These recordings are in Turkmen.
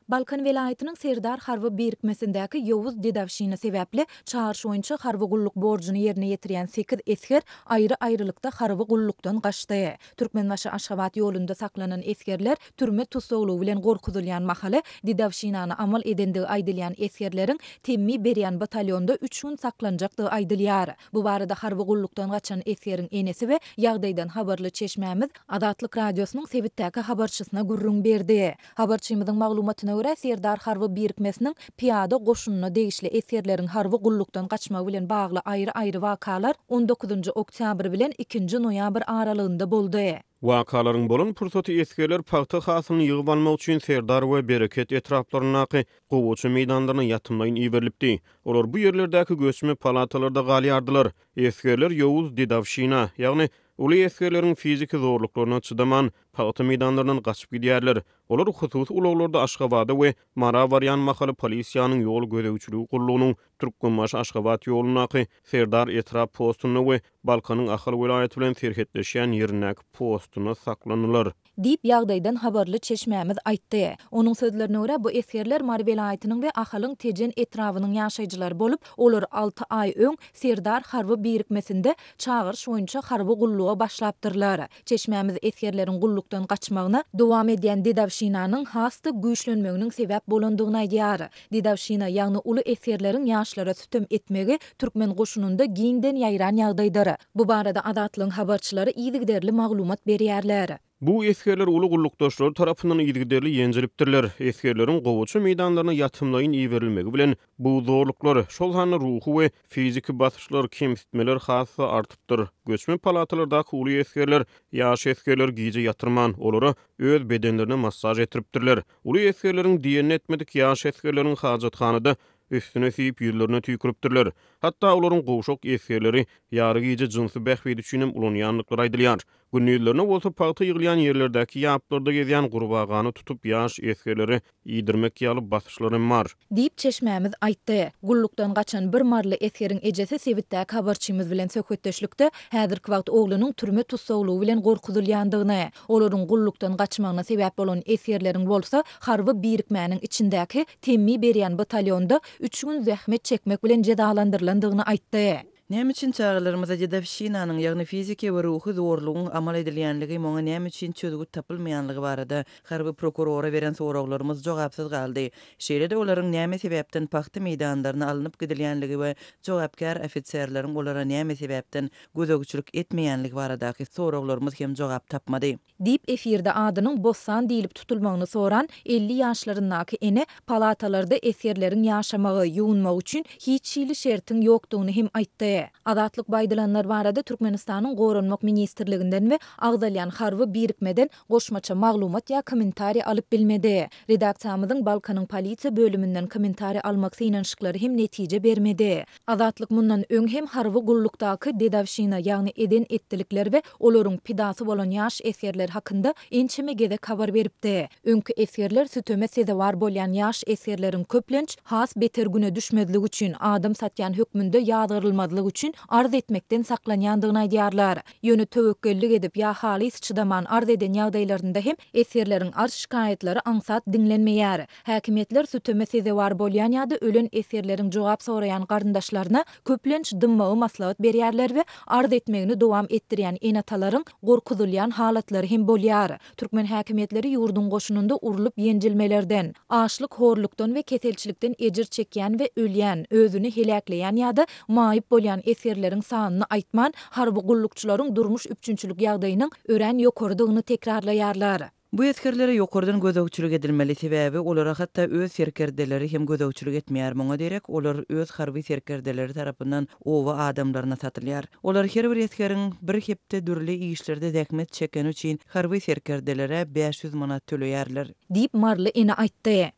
Balkan welaýatynyň Serdar harby birikmesindäki ýowuz dedowşina sebäpli çagyryş boýunça harby gulluk borjuny ýerine ýetirýän sekiz esger aýry-aýrylykda harby gullukdan gaçdy. Türkmenbaşy-Aşgabat ýolunda saklanan esgerler türme tussaglygy bilen gorkuzylýan mahaly, dedowşinany amal edendigi aýdylýan esgerleriň temmi berýän batalýonda üç gün saklanjakdygy aýdylýar. Bu barada harby gullukdan gaçan esgeriň enesi we ýagdaýdan habarly çeşmämiz Azatlyk Radiosynyň sebitdäki habarçysyna gürrüň berdi. Habarçymyzyň maglumatyna görä, Serdar harby birikmesiniň pyýada goşunyna degişli esgerleriň harby gullukdan gaçmagy bilen bagly aýry-aýry wakalar on dokuzynjy oktýabr bilen ikinji noýabr aralygynda boldy. Wakalaryň bolan pursaty esgerler pagta hasylyny ýygyp almak üçin Serdar we Bereket etraplaryndaky gowaça meýdanlaryna ýatymlaýyn iberilipdi. Olar bu ýerlerdäki göçme palatalarda galýardylar. Esgerler ýowuz dedowşina, ýagny uly esgerleriň fiziki zorluklaryna çydaman, pagta meýdanlaryndan gaçyp gidýärler. Olar hususy ulaglarda Aşgabada we Mara barýan mahaly polisiýanyň ýol gözegçiligi gullugynyň Türkmenbaşy-Aşgabat ýolundaky Serdar etrap postunda we Balkanyň Ahal welaýaty bilen serhetleşýän ýerindäki postunda saklandylar. Diýip, ýagdaýdan habarly çeşmämiz aýtdy. Onuň sözlerine görä, bu esgerler Mary welaýatynyň we Ahalyň Tejen etrabynyň ýaşaýjylary bolup, olar alty aý öň Serdar harby birikmesinde çagyryş boýunça harby gulluga başlapdyrlar. Çeşmämiz esgerleriň gullukdan gaçmagyna dowam edýän dedowşinanyň has-da güýçlenmeginiň sebäp bolandygyny aýdýar. Dedowşina, ýagny uly esgerleriň ýaşlara sütem etmegi türkmen goşunynda giňden ýaýran ýagdaýdyr. Bu barada Azatlygyň habarçylary yzygiderli maglumat berýärler. Bu esgerler uly gullukdaşlary tarapyndan yzygiderli ýenjilipdirler. Esgerleriň gowaça meýdanlaryna ýatymlaýyn iberilmegi bilen bu zorluklar, şol sanda ruhy we fiziki basyşlar, kemsitmeler has-da artypdyr. Göçme palatalardaky uly esgerler ýaş esgerleri gije ýatyrman, olara öz bedenlerine massaž etdiripdirler. Uly esgerleriň diýenini etmedik ýaş esgerleriň hajathanada üstüne siýip, ýüzlerine tüýküripdirler. Hatda olaryň gowşak esgerleri ýary gije jynsy bähbit üçin hem ulanýandyklary aýdylýar. Gündizlerine bolsa pagta ýygylýan ýerlerdäki ýaplarda gezýän gurbagany tutup ýaş esgerlere iýdirmek ýaly basyşlar hem bar. Diýip, çeşmämiz aýtdy. Gullukdan gaçan bir maryly esgeriň ejesi sebitdäki habarçymyz bilen söhbetdeşlikde häzirki wagt oglunyň türme tussaglygy bilen gorkuzylýandygyny, olaryň gullukdan gaçmagyna sebäp bolan esgerleriň bolsa harby birikmäniň içindäki temmi berýän batalýonda üç gün zähmet çekmek bilen jezalandyrylandygyny aýtdy. Näme üçin çagalarymyza dedowşinanyň, ýagny fiziki we ruhy zorlugyň amal edilýänligi, muňa näme üçin çözgüt tapylmaýanlygy barada harby prokurora beren soraglarymyz jogapsyz galdy. Şeýle-de olaryň näme sebäpden pagta meýdanlaryna alnyp gidilýänligi we jogapkär ofiserleriň olara näme sebäpden gözegçilik etmeýänligi baradaky soraglarymyz hem jogap tapmady. Diýip, efirde adynyň Bossan diýlip tutulmagyny soran 50 ýaşlaryndaky ene palatalarda esgerleriň ýaşamagy, ýuwunmagy üçin hiç hili şertiň ýokdugyny hem aýtdy. Azatlyk bu aýdylanlar barada Türkmenistanyň Goranmak ministrliginden we agzalýan harby birikmeden goşmaça maglumat ýa kommentariý alyp bilmedi. Redaksiýamyzyň Balkanyň polisiýa bölüminden kommentariý almak synanyşyklary hem netije bermedi. Azatlyk mundan öň hem harby gullukdaky dedowşina, ýagny eden-etdilikler we olaryň pidasy bolan ýaş esgerler hakynda ençeme gezek habar beripdi. Öňki esgerler süteme sezewar bolýan ýaş esgerleriň köplenç has beter güne düşmezlik üçin, adam satýan hökmünde ýazgarylmazlyk üçin arz etmekden saklanýandygyny aýdýarlar. Ýöne töwekgellik edip ýa halys çydaman arz eden ýagdaýlarynda hem esgerleriň arz-şikaýatlary aňsat diňlenmeýär. Häkimiýetler süteme sezewar bolýan ýa-da ölen esgerleriň jogap soraýan garyndaşlaryna köplenç dymmagy maslahat berýärler we arz etmegini dowam etdirýän ene-atalaryň gorkuzylýan halatlary hem bolýar. Türkmen häkimiýetleri ýurduň goşunynda urlup-ýenjilmelerden, açlyk-horlukdan we keselçilikden ejir çekýän we ölýän, özüni heläkleýän ýa-da maýyp bolýan esgerleriň sanyny aýtman, harby gullukçylaryň durmuş üpjünçilik ýagdaýynyň örän ýokarydygyny tekrarlaýarlar. Bu esgerlere ýokardan gözegçilik edilmeli, sebäbi olara hatda öz serkerdeleri hem gözegçilik etmeýär, muňa derek olar öz harby serkerdeleri tarapyndan oba adamlaryna satylýar. Olar her bir esgeriň bir hepde dürli işlerde zähmet çekeni üçin harby serkerdelere 500 manat töleýärler. Diýip, maryly ene aýtdy.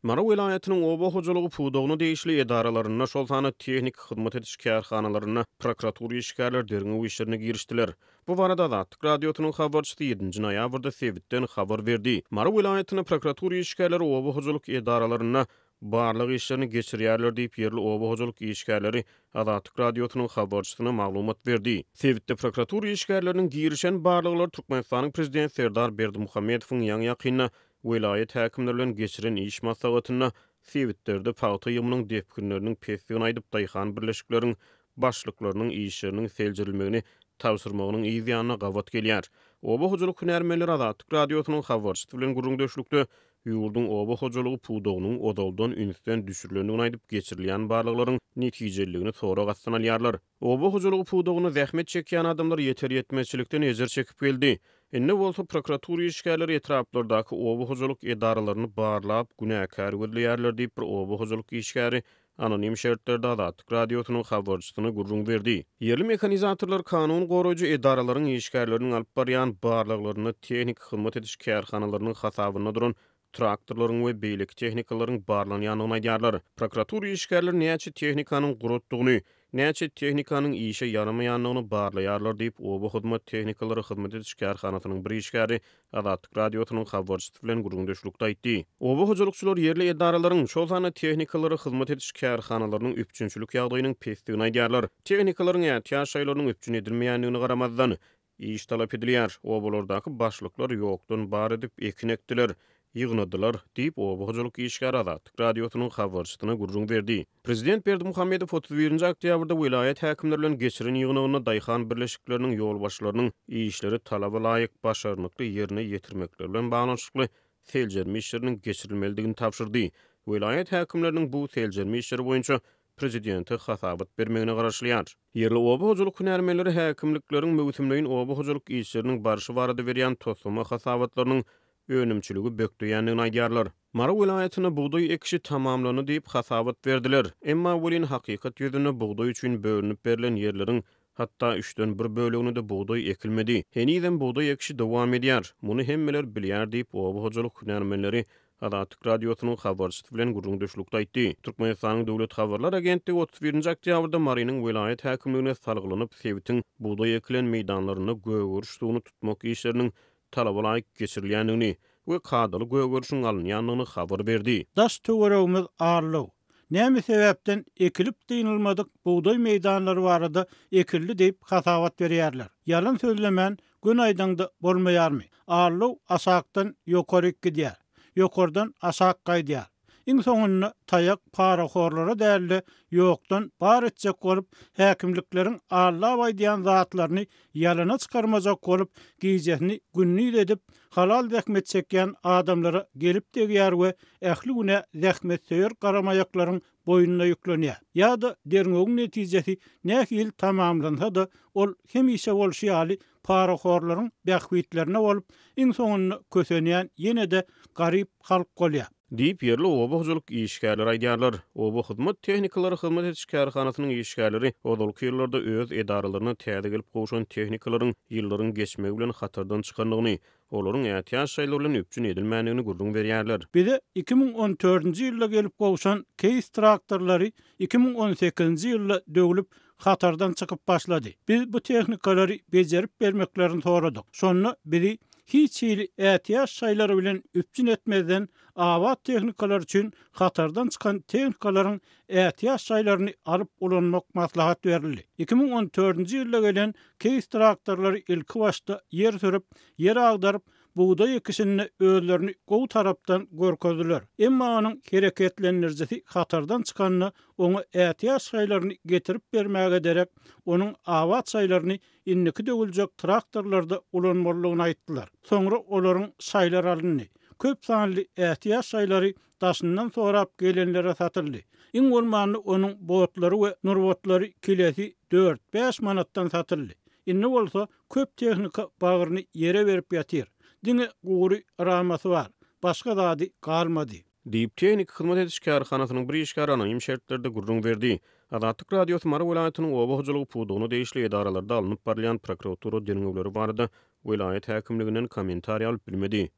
Mary welaýatynyň oba hojalygy pudagyna degişli edaralarynda, şol sanda tehniki hyzmat ediş kärhanalarynda prokuratura işgärleri derňew işlerine girişdiler. Bu barada Azatlyk Radiosynyň habarçysy ýedinji noýabrda sebitden habar berdi. Mary welaýatynda prokuratura işgärleri oba hojalyk edaralarynda. barlag işlerini geçirýärler diýip, ýerli oba hojalyk işgärleri Azatlyk Radiosynyň habarçysyna maglumat berdi. Sebitde prokuratura işgärleriniň girişen barlaglary Türkmenistanyň prezidenti Serdar Berdimuhamedowyň ýaňy-ýakynda welaýat häkimleri bilen geçiren iş maslahatynda sebitlerde pagta ýygymynyň depginleriniň pesdigini aýdyp, daýhan birleşikleriň başlyklarynyň işleriniň seljerilmegini tabşyrmagynyň yz ýanyna gabat gelýär. Oba hojalyk hünärmenleri Azatlyk Radiosynyň habarçysy bilen gürrüňdeşlikde ýurduň oba hojalygy pudagynyň ozaldan ünsden düşürilendigini aýdyp, geçirilýän barlaglaryň netijeliligini sorag astyna alýarlar. Oba hojalygy pudagynda zähmet çekýän adamlar ýeter-ýetmezçilikden ejir çekip geldi. Indi bolsa prokuratura işgärleri etraplardaky oba hojalyk edaralaryny barlap, günäkär gözleýärler diýip, bir oba hojalyk işgäri anonim şertlerde Azatlyk Radiosynyň habarçysyna gürrüň berdi. Ýerli mehanizatorlar kanun goraýjy edaralaryň işgärleriniň alyp barýan barlaglarynda tehniki hyzmat ediş kärhanalarynyň hasabynda duran traktorlaryň we beýleki tehnikalaryň barlanýandygyny aýdýarlar. Prokuratura işgärleri näçe tehnikanyň guratdygyny, näçe tehnikanyň işe ýaramaýandygyny barlaýarlar diýip, oba hyzmat tehnikalary hyzmat ediş kärhanasynyň bir işgäri Azatlyk Radiosynyň habarçysy bilen gürrüňdeşlikde aýtdy. Oba hojalykçylar ýerli edaralaryň, şol sanda tehnikalara hyzmat ediş kärhanalarynyň üpjünçilik ýagdaýynyň pesdigini aýdýarlar. Tehnikalaryň ätiýaç şaýlarynyň üpjün edilmeýändigine garamazdan, iş talap edilýär. Obalardaky başlyklar ýokdan bar edip, ekin ekdiler, ýygnadylar, diýip, oba hojalyk işgäri Azatlyk Radiosynyň habarçysyna gürrüň berdi. Prezident Berdimuhamedow 31-nji oktýabrda welaýat häkimleri bilen geçiren ýygnagynda daýhan birleşikleriniň ýolbaşçylarynyň işleri talaba laýyk, başarnykly ýerine ýetirmekleri bilen baglanyşykly seljerme işleriniň geçirilmelidigini tabşyrdy. Welaýat häkimleriniň bu seljerme işleri boýunça prezidente hasabat bermegine garaşylýar. Ýerli oba hojalyk hünärmenleri häkimlikleriň möwsümleýin oba hojalyk işleriniň barşy barada berýän toslama hasabatlarynyň önümçiligi bökdeýändigini aýdýarlar. Mary welaýatynda bugdaý ekişi tamamlandy diýip hasabat berdiler. Emma welin hakykat ýüzünde bugdaý üçin bölünip berlen ýerleriň hatda üçden bir bölegine-de bugdaý ekilmedi. Henizem bugdaý ekişi dowam edýär. Muny hemmeler bilýär diýip, oba hojalyk hünärmenleri Azatlyk Radiosynyň habarçysy bilen gürrüňdeşlikde aýtdy. Türkmenistanyň Döwlet habarlar agentligi 31-nji oktýabrda Marynyň welaýat häkimligine salgylanyp, sebitiň bugdaý ekilen meýdanlarynda gögeriş suwuny tutmak işleriniň talaba laýyk geçirilýändigini we kadaly gögerişiň alynýandygyny habar berdi. Daş-töweregimiz allow. Näme sebäpden ekilip dynylmadyk bugdaý meýdanlary barada ekildi diýip hasabat berýärler. Ýalan sözlemän göni aýdaňda bolmaýarmy? Allow aşakdan ýokaryk gidýär. Ýokardan aşak gaýdýar. Iň soňunda taýak parahorlara däl-de, ýokdan bar etjek bolup, häkimlikleriň allap aýdýan zatlaryny ýalana çykarmajak bolup, gijesini gündiz edip, halal zähmet çekýän adamlara gelip degýär we ähli günä zähmetsöýer garamaýaklaryň boýnuna ýüklenýär. Ýa-da derňewiň netijesi nähili tamamlansa-da, ol hemişe bolşy ýaly parahorlaryň bähbitlerine bolup, iň soňunda kösenýän ýene-de garyp halk bolýar. Diýip, ýerli oba hojalyk işgärleri aýdýarlar. Oba hyzmat tehnikalary hyzmat ediş kärhanasynyň işgärleri ozalky ýyllarda öz edaralaryna täze gelip gowşan tehnikalaryň ýyllaryň geçmegi bilen hatardan çykandygyny, olaryň ätiýaç şaýlary bilen üpjün edilmändigini gürrüň berýärler. Bize 2014-nji ýylda gelip gowşan Case traktorlary 2018-nji ýylda döwlüp, hatardan çykyp başlady. Biz bu tehnikalary bejerip bermeklerini soradyk. Şonda bizi hiç hili ätiýaç şaýlary bilen üpjün etmezden abat tehnikalar üçin hatardan çykan tehnikalaryň ätiýaç şaýlaryny alyp ulanmak maslahat berildi. 2014-nji ýylda gelen Case traktorlary ilkibaşda ýer sürüp, ýer agdaryp, bugdaý ekişinde özlerini gowy tarapdan görkezdiler. Emma onuň hereketlendirijisi hatardan çykanda, oňa ätiýaç şaýlaryny getirip bermäge derek, onuň abat şaýlaryny indiki döwüljek traktorlarda ulanmalydygyny aýtdylar. Soňra olaryň şaýlary alyndy. Köp sanly ätiýaç şaýlary daşyndan sorap gelenlere satyldy. Iň bolmanda onuň botlary we nurbatlary kilesi dört-bäş manatdan satyldy. Indi bolsa köp tehnika bagryny ýere berip ýatyr. Diňe gury ramasy bar. Başga zady galmady. Diýip, tehniki hyzmat ediş kärhanasynyň bir işgäri anonim şertlerde gürrüň berdi. Azatlyk Radiosy Mary welaýatynyň oba hojalygy pudagyna degişli edaralarda alnyp barylýan prokuratura derňewleri barada welaýat häkimliginden kommentariý alyp bilmedi.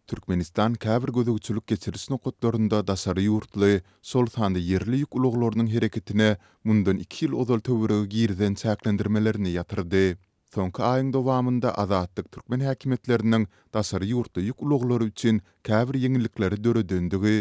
Türkmenistan käbir gözegçilik geçiriş nokatlarynda daşary ýurtly, şol sanda ýerli ýük ulaglarynyň hereketine mundan iki ýyl ozal töweregi girizen çäklendirmelerini ýatyrdy. Soňky aýyň dowamynda Azatlyk türkmen häkimiýetleriniň daşary ýurtly ýük ulaglary üçin käbir ýeňillikleri döredendigi,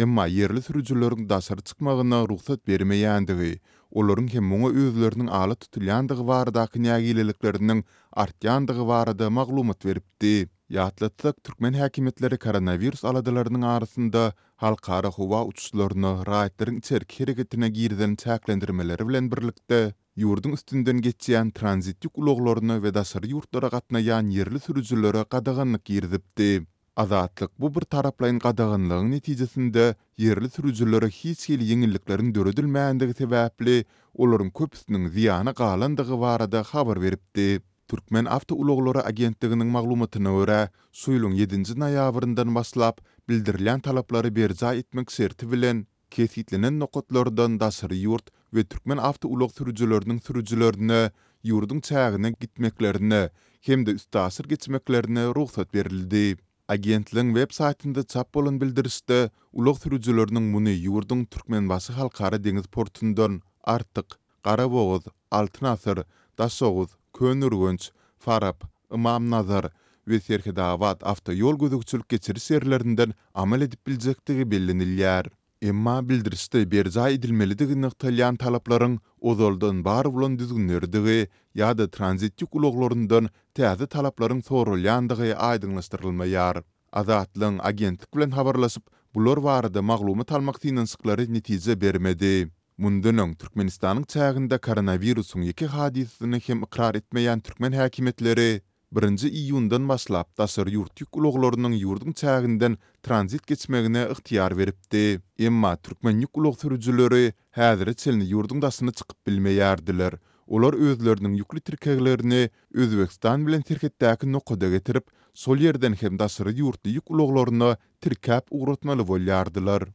emma ýerli sürüjileriň daşary çykmagyna rugsat bermeýändigi, olaryň hem muňa özleriniň ala tutulýandygy baradaky nägilelikleriniň artýandygy barada maglumat beripdi. Ýatlatsak, türkmen häkimiýetleri koronawirus aladalarynyň arasynda halkara howa uçuşlaryna, raýatlaryň içerki hereketine girizen çäklendirmeleri bilen birlikde, Ýurduň üstünden geçýän tranzit ýük ulaglaryna we daşary ýurtlara gatnaýan ýerli sürüjilere gadaganlyk girizipdi. Azatlyk bu birtaraplaýyn gadaganlygyň netijesinde ýerli sürüjilere hiç hili ýeňillikleriň döredilmändigi sebäpli olaryň köpüsiniň zyýana galandygy barada habar beripdi. Türkmen awtoulaglary agentliginiň maglumatyna görä, şu ýylyň ýedinji noýabryndan başlap, bildirilýän talaplary berjaý etmek şerti bilen, Kesgitlenen nokatlardan daşary ýurt we türkmen awtoulag sürüjileriniň sürüjilerine ýurduň çägine gitmeklerine hem-de üstaşyr geçmeklerine rugsat berildi. Agentligiň web saýtynda çap bolan bildirişde ulag sürüjileriniň muny ýurduň Türkmenbaşy Halkara deňiz portundan, Artyk, Garabogaz, Altyn asyr, Daşoguz, Köneürgenç, Farap, Ymamnazar we Serhetabat awtoýol gözegçilik geçiriş ýerlerinden amal edip biljekdigi bellenilýär. Emma bildirişde berjaý edilmelidigi nygtalýan talaplaryň ozaldan bar bolan düzgünlerdigi ýa-da tranzit ýük ulaglaryndan täze talaplaryň soralýandygy aýdyňlaşdyrylmaýar. Azatlygyň agentlik bilen habarlaşyp, bular barada maglumat almak synanyşyklary netije bermedi. Mundan öň, Türkmenistanyň çäginde koronawirusyň ýeke hadysasyny hem ykrar etmeýän türkmen häkimiýetleri birinji iýundan başlap daşary ýurt ýük ulaglarynyň ýurduň çäginden tranzit geçmegine ygtyýar beripdi. Emma türkmen ýük ulag sürüjileri häzire çenli ýurduň daşyna çykyp bilmeýärdiler. Olar özleriniň ýükli tirkeglerini Özbegistan bilen serhetdäki nokada getirip, şol ýerden hem daşary ýurtly ýük ulaglaryna tirkäp ugratmaly bolýardylar.